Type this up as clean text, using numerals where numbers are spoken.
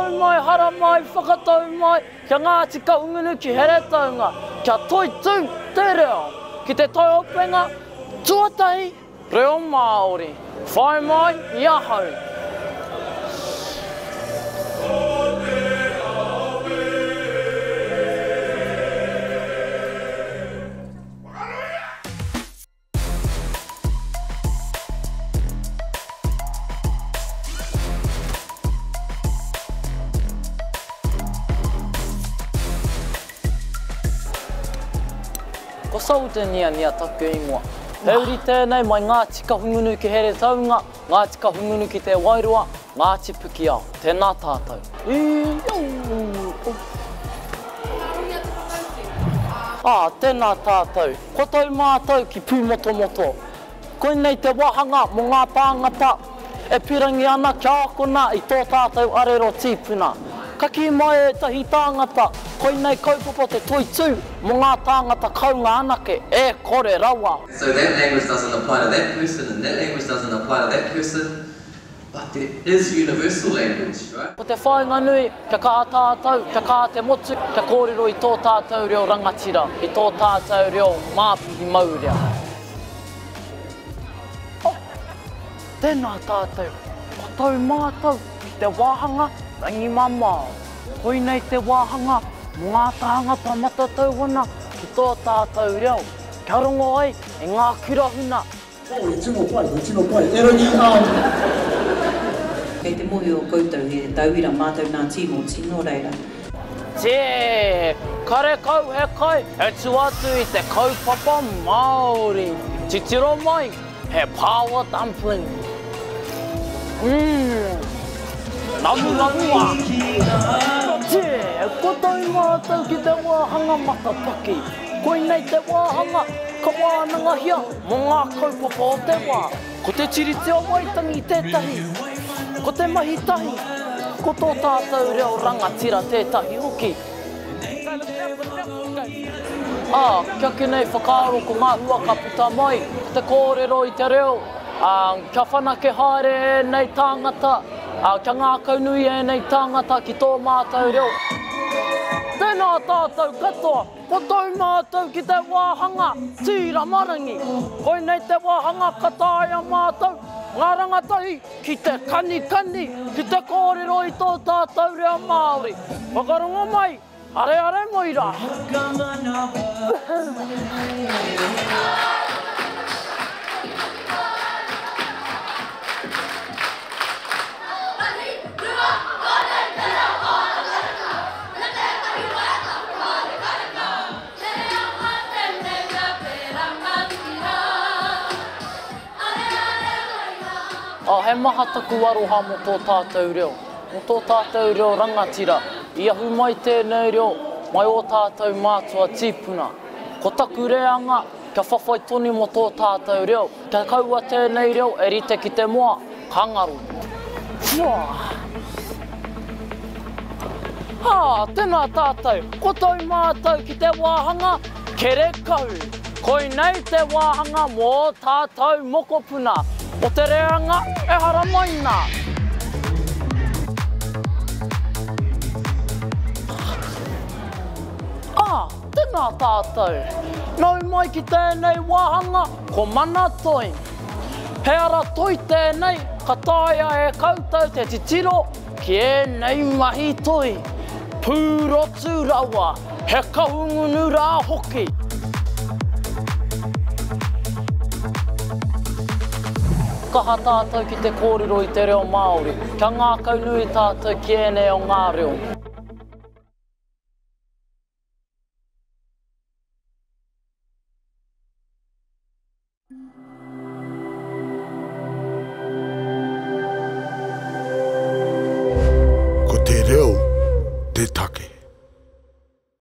Nau mai, haramai, whakatau mai, kia Ngāti Kahungunu ki Heretaunga, kia toitū te reo ki te taiopenga tuatahi reo Māori. Whai mai i ahau. Ko Soldier Niania taku ingoa. He uri tēnei mai Ngāti Kahungunu ki Heretaunga, Ngāti Kahungunu ki Te Wairoa, Ngāti Pikiao. Tēnā tātou. Ā, tēnā tātou. Kua tau mātou ki Pūmotomoto. Koinei te wāhanga mō ngā tāngata e pirangi ana kia akona i tō tātou arero tīpuna. Ka kī mai ētahi tāngata, koinei kaupapa te toitū mō ngā tāngata kounga anake, e kore rawa. So that language doesn't apply to that person and that language doesn't apply to that person. But there is universal language, right? Ko te whāinga nui, kia kaha tātou, kia kaha te motu, kia kōrero i tō tātou reo rangatira, i tō tātou reo māpihi maurea. Oh, tēnā tātou, kua tau mātou ki te wāhanga rangimamao. Koinei te wāhanga mō ngā tāngata matatau ana ki tō tātou reo, kia rongo ai i ngā kura huna, Oh, he tino pai, he tino pai. Erangi, um. Kei te mohio koutou he tauira mātou nā Tīmoti, nō reira. Tē, karekau he kai e tu atu i te kaupapa Māori. Titiro mai, he paoa dumpling. Umm, namunamu ah. Tē, kua tau mātou ki te wāhanga matapaki. Koinei te wāhanga ka wānangahia mō ngā kaupapa o te wā. Ko te Tiriti o Waitangi tētahi, ko te mahi tahi, ko tō tātou reo rangatira tētahi hoki. Ā, ki ake nei whakaaro ko ngā hua ka puta mai, ko te kōrero i te reo, ā, kia whanake haere ēnei tāngata, ā, kia ngākaunui ēnei tāngata ki tō mātou reo. Tēnā tātou katoa! Ko tau mātou ki te wāhanga Tīramarangi. Koinei te wāhanga ka taea mātou, ngā rangatahi, ki te kanikani, ki te kōrero i tō tātou reo Māori. Whakarongo mai, areare mai rā. Ā, he maha taku aroha mō tō tātou reo, mō tō tātou reo rangatira. I ahu mai tēnei reo mai ō tātou mātua tīpuna. Ko taku reanga, kia whawhai tonu mō tō tātou reo, kia kaua tēnei reo e rite ki te moa, ka ngaro. Whua! Ā, tēnā tātou, ko tau mātou ki te wāhanga Kerekahu. Koinei te wāhanga mō ō tātou mokopuna o te reanga e haramai nā. Ā, tēnā tātou. Nau mai ki tēnei wāhanga ko Mana Toi. He ara toi tēnei ka taea e koutou te titiro ki ēnei mahi toi. Pūrotu rawa, he Kahungunu rā hoki. Kaha tātou ki te kōrero i te reo Māori, kia ngākaunui tātou ki ēnei o ngā reo.